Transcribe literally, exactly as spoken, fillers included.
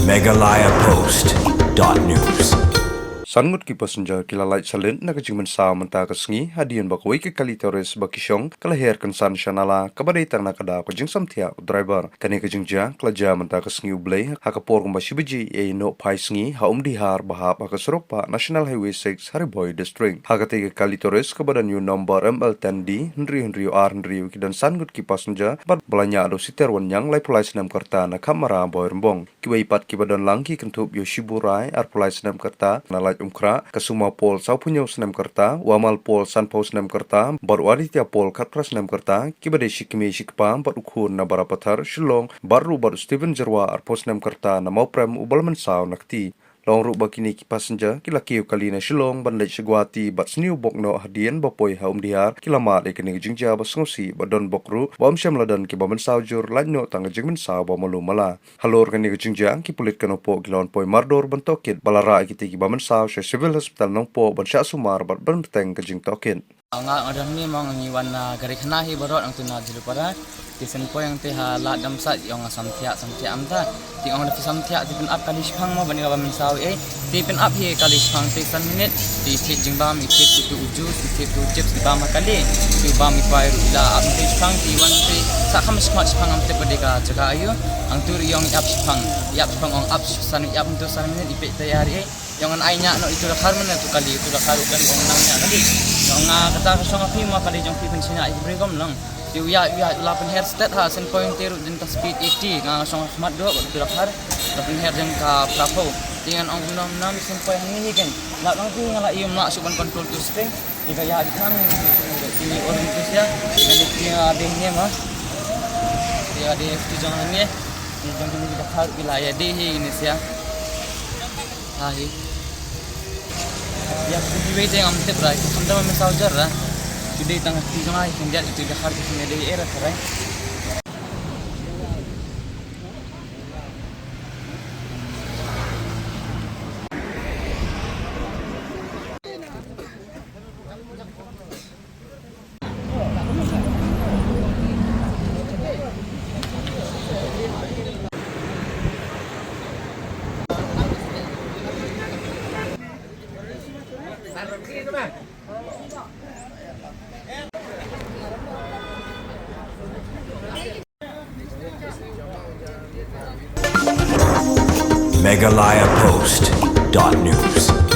Meghalaya Post dot news. San ngut ki passenger ki la lait salit na ka jingmynsaw mynta ka sngi hadien ba kawei ka kali tourist ba ki shong ka la her kynsan sha nala kaba dei tang na ka daw ka jingsamthiah u driver. Kane ka jingjia ka la jia mynta ka sngi U Blei ha ka por kumba shi baje ïa ïa nohphai sngi ha Umdihar ba hap ha ka surok bah National Highway six ha Ri Bhoi District. Ha katei ka kali tourist kaba don ïa u nombor M L ten D hynriew hynriew ar hynriew ki don san ngut ki passenger bad ba la ñiah da u Siter Wanniang laiphew lai snem ka rta na Khamara Bhoirymbong. Kiwei pat kiba don lang ki kynthup ïa u Shibu Rai arphew lai snem ka rta na Laitumkhrah, ka Suma Paul sawphew hynñiew snem ka rta, u Amal Paul sanphew snem ka rta bad u Aditya Paul khatphra snem ka rta, kiba dei shi kmie shi kpa bad u khun na Barapathar, Shillong, bad ruh bad u Steven Jyrwa arphew snem ka rta na Mawprem uba la mynsaw na kti. La ong ruh ba kine ki passenger ki la kiew kali na Shillong ban leit sha Guwahati bad sniew bok noh hadien ba poi ha Umdihar ki la mad ïa kane ka jingjia ba sngewsih ba don bok ruh ba ym shym la don kiba mynsaw jur lait noh tang ka jingmynsaw ba malu mala. Halor kane ka jingjia ki pulit ka Nongpoh ki la wan poi mardor ban tohkit bad la rah ïa kitei kiba mynsaw sha Civil Hospital Nongpoh ban shah sumar bad ban bteng ka jingtohkit. Nga, nga don hangne mo, nga ngi wan na Garikhana hi baroh, nangtu na Jilupara. Te shen poi hangtei ha lad dam sait, ong nga samthiah, samthiah mynta. Te ong da phi samthiah, te pynap kali shipang mo, ban ïa kaba mynsaw ei. Te pynap hi kali shipang te san minit, te thied jingbam, i thied tu u juice, i thied tu chips, i bam ha kali. Te u bam i kwai ruh i la ap te shipang, te wan te sa kham shmat shipang, am te ba dei ka jaka aïu. Hangtu ruh ong ap shipang, ap shipang ong ap san, ap tu san minit, i peit te ïa ri ei. Ong ngan ai ñiah noh itu dakhar mynne tu kali, itu dakhar u kali ong nang ñiah kali. Ong nga kata ka shong ha phi mo, kali jong phi pynshai ñiah i bri gom lang. Te u ïa, u ïa, u la pynher stet ha, shen poi hangtei ruh jong ka speed eighty, nga shong ha khmat doh, itu dakhar. La pynher jong ka phra phew. Te ngan ong kumno kumno, shen poi hangne hi kein. Lap lang phi nga la ïoh ym lah shuh ban control tu steering. Te ka ïa di khnang, te or tu sia. Te ka di, te ka di hangne mo. Te ka di tu jong hangne. Te jong hangne dakhar u la ïa di hi hangne sia. Hi. Ïa, kiwei te ngam tip ra, ki khamtam mynsaw jar ra. Ki dei tang ki jong ai, kin diat itu dakhar ki kin dei era tharai. Meghalaya Post dot news.